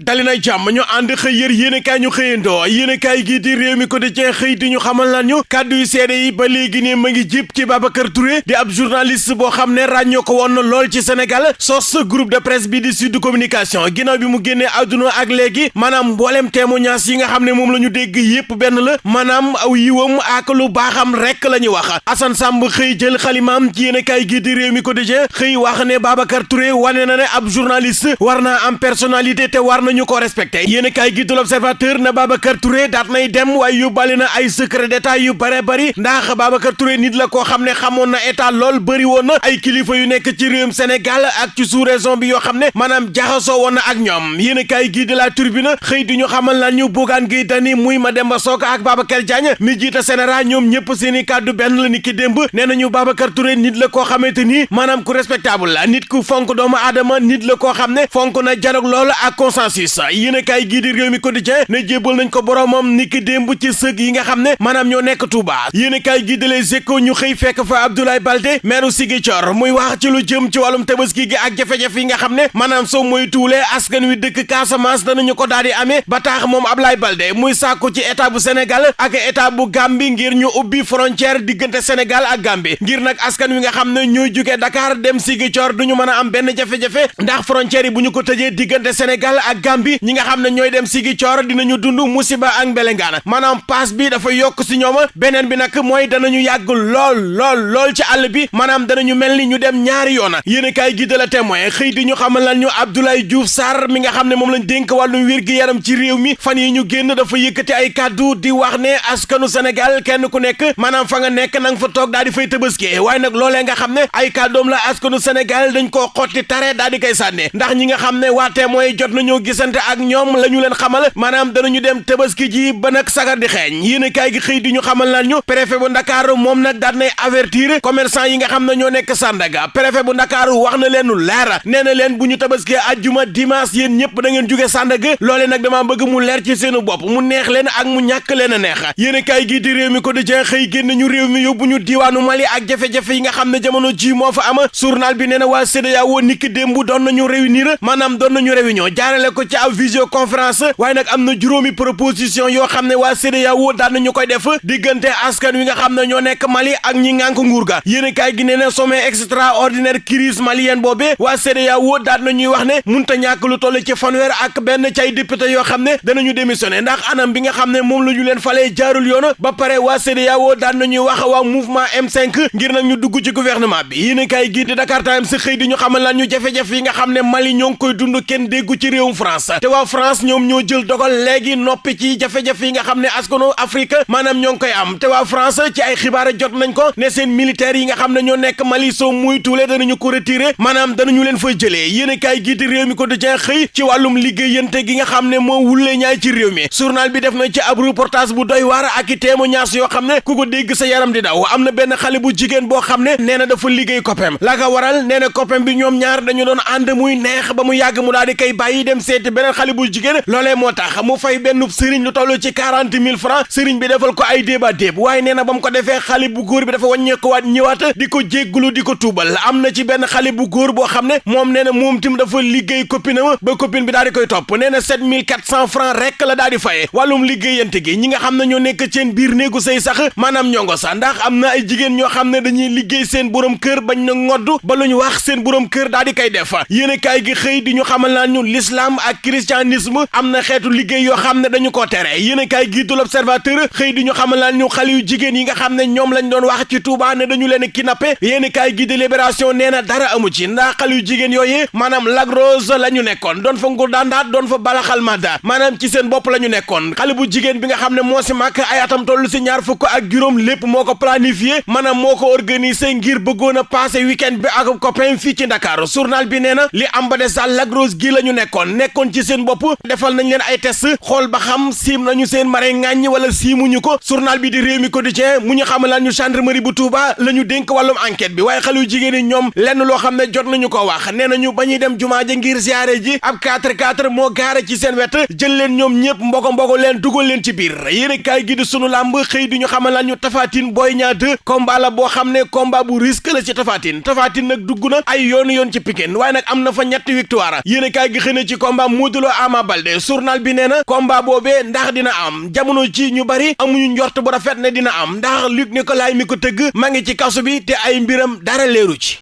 dali na jàmm ñu ànd xëy yër yéenekaay ñu xëyandoo yéenekaay gi di réew mi quotidien xëy di ñu xamal lan ñu kàddu yu seede yi ba léegi ne ma ngi jip ci Babacar Touré di ab journaliste boo xam ne ràññoo ko woon lool ci Sénégal sos groupe de presse bi di Sud Communication ginnaaw bi mu génnee àdduna ak léegi maanaam mboolem témoignage yi nga xam ne moom la ñu dégg yépp benn la maanaam aw yiwam ak lu baaxam rek la ñuy wax Assane Samb xëy jël xalimaam ci yéenekaay gi di réew mi quotidien xëy wax ne Babacar Touré wane na ne ab journaliste war naa am personnalité te war nañu ko respecté yéen kaay gi du l'Observateur na Babacar Touré daat nay dem waaye yóbbaale na ay secret d'état yu bare bari ndax Babacar Touré nit la koo xam ne xamoon na état lool bëri woon na ay kilifa yu nekk ci réewum Sénégal ak ci sous-région bi yoo xam ne maanaam jaxasoo woon na ak ñoom yéen kaay gi de La Tribune xëy di ñu xamal lan ñu Bougane Gueye Dany muy Mademba Sock ak Babacar Diagne mi jiite Sénégal ñoom ñëpp seeni kàddu benn la ni ki démb nee nañu Babacar Touré nit la koo xamante ni maanaam ku respectable la nit ku fonk doomu aadama nit la koo xam ne fonk na dialogue lool ak consensus yéen kaay gii di réew mi quotidien ne jébbal nañ ko boromam niki démb ci sëg yi nga xam ne maanaam ñoo nekk Touba yéen kaay gii di Les Échos ñu xëy fekk fa Abdoulaye Baldé maire Ziguinchor muy wax ci lu jëm ci wàllum tabaski gi ak jafe-jafe yi nga xam ne maanaam soo mooy tuulee askan wi dëkk Casamance danañu ko daal di amee ba tax moom Abdoulaye Baldé muy sàkku ci état bu Sénégal ak état bu Gambie ngir ñu ubbi frontière diggante Sénégal ak Gambie ngir nag askan wi nga xam ne ñooy jugee Dakar dem Ziguinchor duñu mën a am benn jafe-jafe ndax frontière yi bu ñu ko tëjee diggante Sénégal ak Gambie ñi nga xam ne ñooy dem Ziguinchor dinañu dund musiba ak mbelengaana maanaam paas bi dafa yokk si ñoom beneen bi nag mooy danañu yàgg lool ci àll bi maanaam danañu mel ni ñu dem ñaari yoona yéen kaay gi de La Témoin xëy di ñu xamal lan ñu Abdoulaye Diouf Sarr mi nga xam ne moom lañ dénk wàllum wér gi yaram ci réew mi fan yi ñu génn dafa yëkkati ay kàddu di wax ne askanu Sénégal kenn ku nekk maanaam fa nga nekk na nga fa toog daal di fay tëbaskee waaye nag loolee nga xam ne ay kàddoom la askanu Sénégal dañ koo xotti tare daal di koy sànne ndax ñi nga xam ne waa Témoin jot nañoo gisante ak ñoom la ñu leen xamal maanaam danañu dem tabaski ji ba nag sagar di xeeñ yéen kaay gi xëy di ñu xamal lan ñu préfet bu Ndakaaru moom nag daal nay avertir commerçant yi nga xam ne ñoo nekk Sandaga préfet bu Ndakaaru wax na leen lu leer nee na leen bu ñu tabaski ajjuma dimanche yéen ñëpp da ngeen jóge Sandaga loole nag dama bëgg mu leer ci seenu bopp mu neex leen ak mu ñàkk leen a neex yéen kaay gi di réew mi ko di jeex xëy génn ñu réew mi yóbbu ñu diwaanu Mali ak jafe-jafe yi nga xam ne jamono ji moo fa am journal bi nee na waa CEDEAO niki démb doon nañu réunir maanaam doon nañu réunion jaarale ko ci ab visioconférence waaye nag am na juróomi proposition yoo xam ne waa CEDEAO daan nañu koy def diggante askan wi nga xam ne ñoo nekk Mali ak ñi ngànk nguur ga yéen kaay gi nee na sommet extraordinaire crise malienne boobee waa CEDEAO daan nañuy wax ne munta ñàkk lu toll ci fanweer ak benn cay député yoo xam ne danañu démissionné ndax anam bi nga xam ne moom la ñu leen falee jaarul yoon ba pare waa CEDEAO daan nañuy wax waa mouvement M5 ngir nag ñu dugg ci gouvernement bi yéen kaay gi di Dakar Times xëy di ñu xamal lan ñu jafe-jafe yi nga xam ne Mali ñoo ngi koy dund kenn déggu ci réewum France te waa France ñoom ñoo jël dogal léegi noppi ci jafe-jafe yi nga xam ne askanu Afrique maanaam ñoo ngi koy am te waa France ci ay xibaar jot nañ ko ne seen militaires yi nga xam ne ñoo nekk Mali soo muy tuule danañu ko retiré maanaam danañu leen fa jëlee yéen kaay gi di réew mi ko di xëy ci wàllum liggéeyante gi nga xam ne moo wulee ñaay ci réew mi journal bi def na ci ab reportage bu doy waar ak i témoignage yoo xam ne ku ko dégg sa yaram di daw am na benn xale bu jigéen boo xam ne nee na dafa liggéey coppem la ko waral nee na coppem bi ñoom ñaar dañu doon ànd muy neex ba mu yàgg mu daal di koy bàyyi dem seeti beneen xale bu jigéen loolee moo tax mu fay benn sëriñ lu toll ci 40 000 francs sëriñ bi defal ko ay débat déeb waaye nee na ba mu ko defee xale bu góor bi dafa wàññeekuwaat ñëwaat di ko jéggulu di ko tuubal am na ci benn xale bu góor boo xam ne moom nee na moom tim dafa liggéey copine am ba copine bi daal di koy topp nee na 7400 francs rek la daal di faye wàllum liggéeyante gi ñi nga xam ne ñoo nekk seen biir néegu sëy sax maanaam ñongo sa ndax am na ay jigéen ñoo xam ne dañuy liggéey seen borom kër bañ na ngodd ba lu ñu wax seen borom kër daal di koy def yéen kaay gi xëy di ñu xamal naa ñu l'islam ak christianisme am na xeetu liggéey yoo xam ne dañu ko tere yéen kaay gi du l'Observateur xëy di ñu xamal naa ñu xale yu jigéen yi nga xam ne ñoom lañ doon wax ci Touba ne dañu leen kidnappé yéen kaay gi de Libération nee na dara amu ci ndax xale yu jigéen yooyu maanaam Lac Rose la ñu nekkoon doon fa nguur daandaat doon fa balaxal mada maanaam ci seen bopp la ñu nekkoon xale bu jigéen bi nga xam ne moo si màkk ay atam toll si ñaar fukk ak juróom lépp moo ko planifié maanaam moo ko organisé ngir bëggoon a passé week-end bi ak copain fii ci Dakar journal bi nee na li am ba des daal Lac Rose gi la ñu nekkoon ci seen bopp defal nañ leen ay test xool ba xam siim nañu seen mare ŋàññ wala siimuñu ko journal bi di Rewmi Quotidien mu ñu xamalaan ñu gendarmerie bu Touba la ñu dénk wàllum enquête bi waaye xale yu jigéen yi ñoom lenn loo xam ne jot nañu ko wax nee nañu ba ñuy dem jumaa ja ngir ziare ji ab 4x4 moo gaare ci seen wet jël leen ñoom ñëpp mbogo leen dugal leen ci biir yéen kaay gi di sunu làmb xëy di ñu xamalaan ñu Tapha Tine Boy Niang 2 combat la boo xam ne combat bu risque la ci Tapha Tine nag dugg na ay yoon ci Pikine waaye nag am na fa ñetti victoire yéen kaay gi xëy na ci combat combat Modou Lo Ama Baldé journal bi nee na combat boobee ndax dina am jamono ci ñu bari amuñu njort bu rafet ne dina am ndax Luc Nicolaï mi ko tëgg ma ngi ci kaso bi te ay mbiram dara leeru ci